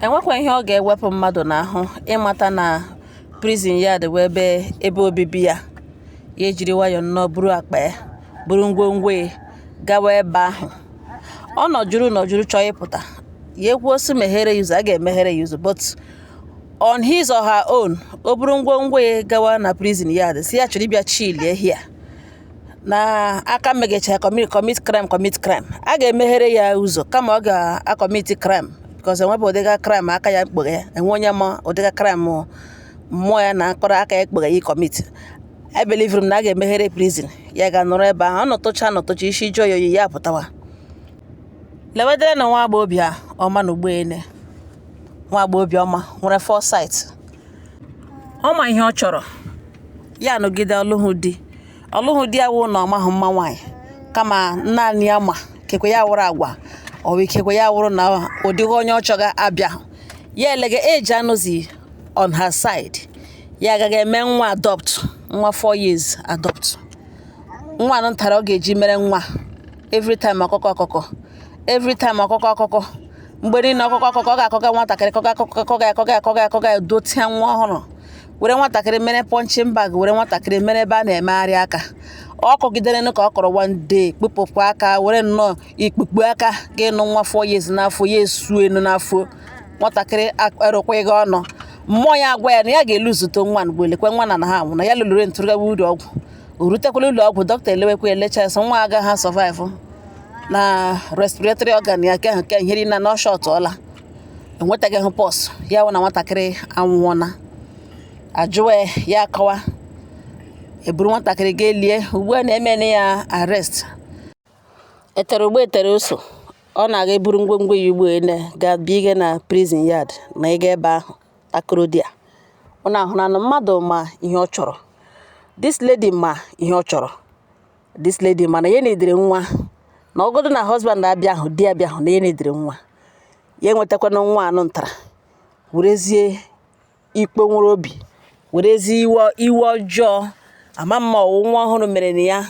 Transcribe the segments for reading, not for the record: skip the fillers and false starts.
Enwekwa ihe ọ ga-ewepụ mmadụ n'ahụ ịmata na prison yard wee ebe obibi ya. Ya ejiri nwayọọ nnọọ buru akpa ya, buru ngwongwo ya gawa ebe ahụ. Ọ nọjuru nọjuru chọọ ịpụta, ya ekwuo sị meghere ya ụzọ, a ga-emeghere ya ụzọ, but on his or her own, o buru ngwongwo ya gawa na prison yard, si ya chọrọ ịbịa chilie here na aka megecha commit crime, commit crime, a ga-emeghere ya ụzọ kama ọ ga-acommit crime, because enwebụ ụdịga crime aka ya kpeghe ya, enwe onye ma ụdịga crime mmụọ ya na akpọrọ aka ya kpeghe ya commit. I believe m na a ga-emeghere prison, ya ga-anọrọ ebe ahụ, ọ nọtụcha nọtụcha, isi jụọ ya oyi, ya pụtawa. Lewedere na nwa agbọghọbịa ọma na ugboene, nwa agbọghọbịa ọma nwere foresight, ọ ma ihe ọ chọrọ. Ya nọgide ọlụhụ di, ọlụhụ di ya wụ na ọ mahụ mma nwaanyị, kama naanị ya ma kekwe ya wụrụ agwa ọ ikekwe ya wụrụ na ụdịghị onye ọ chọga abịa. Ya elege age anọzi on her side, ya agaghị eme nwa adopt, nwa 4 years adopt, nwa anụ ntara ọ ga-eji mere nwa. Every time ọkụkọ ọkụkọ, every time ọkụkọ ọkụkọ, mgbe niile ọkụkọ ọkụkọ, ọ ga-akọga nwatakịrị, kọga akụkọ, kọga ya, kọga ya, kọga ya, kọga ya, dotia nwa ọhụrụ, were nwatakịrị mere punching bag, were nwatakịrị mere ebe a na-emegharị aka. Ọ kọgidere ka ọ kọrọ one day, kpụpụkwa aka, were nnọọ ikpukpu aka ga-ịnụ nwa 4 years n'afọ ya, esu enu n'afọ nwatakịrị, erụkwa gị ọnụ. Mmụọ ya agwa ya na ya ga-eluzute nwa mgbe lekwe nwa na ha anwụ, na ya lụrụ ntụrụgawa ụlọ ọgwụ. O rutekwala ụlọ ọgwụ, dọkịta elewekwa, elecha, sị nwa agaghị survive na respiratory organ ya ke ahụ ke ihe niile na ọ shọtụọla, enwetaghị hụ pulse ya, wụ na nwatakịrị anwụọna. Ajụwa ya, akọwa eburu nwatakịrị ga elie. Ugbu a na-emene ya arrest, etere ugbo etere ose, ọ na-aga eburu ngwongwo ya ugbo ene ga bịa na prison yard na ịga ebe ahụ takoro di ya. Unu ahụra na mmadụ ma ihe ọ chọrọ. This lady ma ihe ọ chọrọ. This lady mana ya nedere nwa na ọgọdụ na husband abịa ahụ, di abịa ahụ, na ya nedere nwa ya, enwetakwana nwa anụ ntara, werezie ikpe nwere obi, werezie iwe, iwe ọjọọ ama mma ọwụ nwa ọhụrụ mere na ya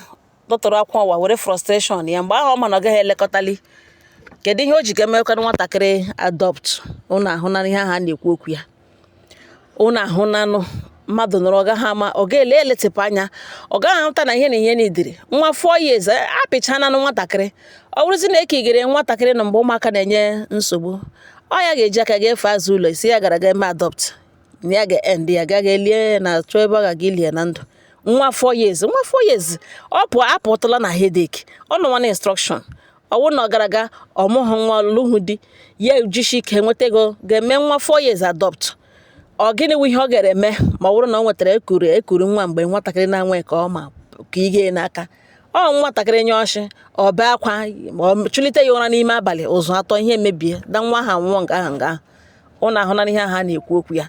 tụtụrụ akwa ụwa, were frustration ya mgbe ahụ ọ ma na ọ gaghị elekọtali. Kedu ihe o ji ga emekwana nwatakịrị adopt? Unu ahụnanụ ihe ahụ a na-ekwu okwu ya. Unu ahụnanụ mmadụ nọrọ, ọ gaghị ama, ọ ga-ele eletịpụ anya, ọ gaghị ahụta na ihe na ihe n'idiri nwa 4 years apịchananụ nwatakịrị. Ọ bụrụzi na ekigere nwatakịrị na mgbe ụmụaka na-enye nsogbu, ọ ya ga-eji aka ga-efe azụ ụlọ isi ya gara ga eme adopt, na ya ga-end ya gaga elie na chọọ ebe ọ ga-aga ilie na ndụ. Nwa 4 years, nwa 4 years, ọ pụ apụtala na headache, ọ nọ na instruction. Ọ bụrụ na ọ gara aga ọmụghị nwa, lụhụ di, ya ejisi ike nweta ego ga-eme nwa 4 years adopt. Ọ gịnị wụ ihe ọ gara eme ma ọ bụrụ na ọ nwetara ekuru ekuru nwa mgbe nwatakịrị na-anwe ka ọ ma ka ị ga n'aka ọ nwatakịrị nye ọchị, ọ bee akwa, ma ọ chụlite ya ụra n'ime abalị, ụzụ atọ, ihe mebie da, nwa ahụ anwụọ. Nga ahụ, nga ahụ ụnụ ahụna ihe ahụ a na-ekwu okwu ya.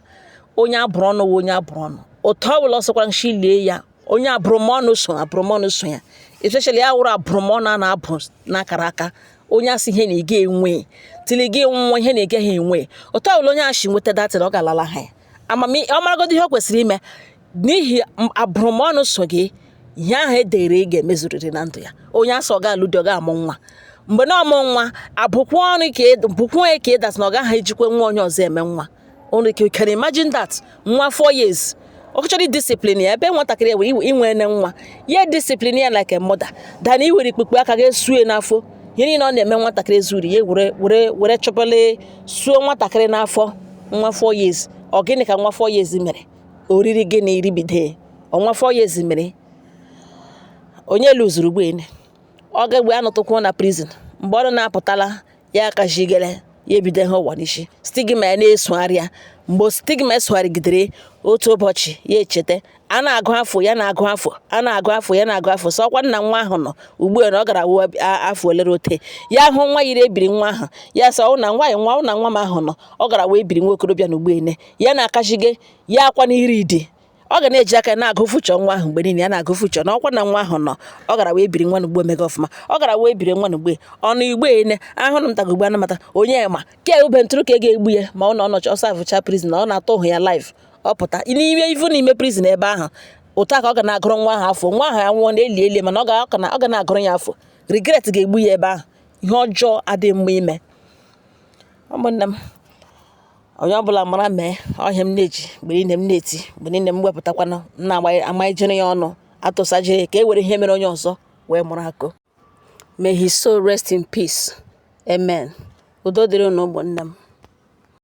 Onye abụrụ ọnụ wụ onye abụrụ ọnụ, otu ọ bụla ọ sọkwara nshi lie ya, onye abụrụmọnụ so, abụrụmọnụ so ya, especially ya wụrụ abụrụmọnụ a na-abụ n'akara aka. Onye asị ihe na ị ga-enwe tili gị nwụọ, ihe na ị gaghị enwe, otu ọ bụla onye asị nweta datin, ọ ga-alala ha ya. Amami ọ maragodo ihe o kwesịrị ime n'ihi abụrụmọnụ so gị, ihe ahụ edere ị ga-emezurịrị na ndụ ya. Onye asị ọ ga-alụ di, ọ ga-amụ nwa, mgbe na ọmụ nwa abụkwa ọnụ ka bụkwa onye ka ịdatị na ọ gaghị ejikwa nwa onye ọzọ eme nwa. Unu can imagine that? Nwa 4 years, ọ chọrọ discipline ya ebe nwatakịrị ya were inwe nne nwa ya, discipline ya like a mother than iwere ikpukpu aka ga esue n'afọ. Ihe niile ọ na-eme nwatakịrị zuru ya, were were were chọpụla suo nwatakịrị n'afọ. Nwa 4 years, ọ gịnị ka nwa 4 years mere? Oriri gịnị ribide ọnwa 4 years mere? Onye lụzuru ugboene, ọ ga-egbe anọtụkwuo na prison. Mgbe ọ na-apụtala ya, akachigere ya, ebido ihe ụwa n'isi, stigma ya na-esogharị ya. Mgbe stigma esogharịgidere, otu ụbọchị ya echeta a na-agụ afọ ya, na-agụ afọ a, na-agụ afọ ya, na-agụ afọ sọ ọkwa nna nwa ahụ nọ ugbu a na ọ gara wuo afọ olere ote ya hụ nwa yiri ebiri nwa ahụ, ya sọ ọ na nwa ya nwa, ọ na nwa m ahụ nọ, ọ gara wee biri nwa okorobịa na ugboene ya na-akachige ya akwa n'iri idi. Ọ ga na-eji aka na-agụ future nwa ahụ mgbe niile, ya na-agụ future na ọkwa na nwa ahụ nọ, ọ gara wee biri nwa n'ugbo mega ọfụma, ọ gara wee biri nwa n'ugbo ọnụ igbo ene ahụrụ m taga ugbo anamata onye ma ke ube ntụrụ ka e ga-egbu ya. Ma ọ nọ ọnọchi ọsọ avụcha prison, ọ na-atụ ụhụ ya live, ọ pụta n'ime ivu n'ime prison ebe ahụ ụta ka ọ ga na-agụrụ nwa ahụ afọ. Nwa ahụ anwụọ na eli eli, mana ọ ga na-agụrụ ya afọ. Regret ga-egbu ya ebe ahụ. Ihe ọjọọ adịghị mma ime, ụmụnne m. Onye ọbụla mara mee ọhịa m na-eji mgbe niile m na-eti, mgbe niile m wepụtakwanụ m na-amanyejere ya ọnụ atụsajere ka e were ihe mere onye ọzọ wee mụrụ akọ. May his soul rest in peace. Amen. Udo dịrị unu, ụmụnne m.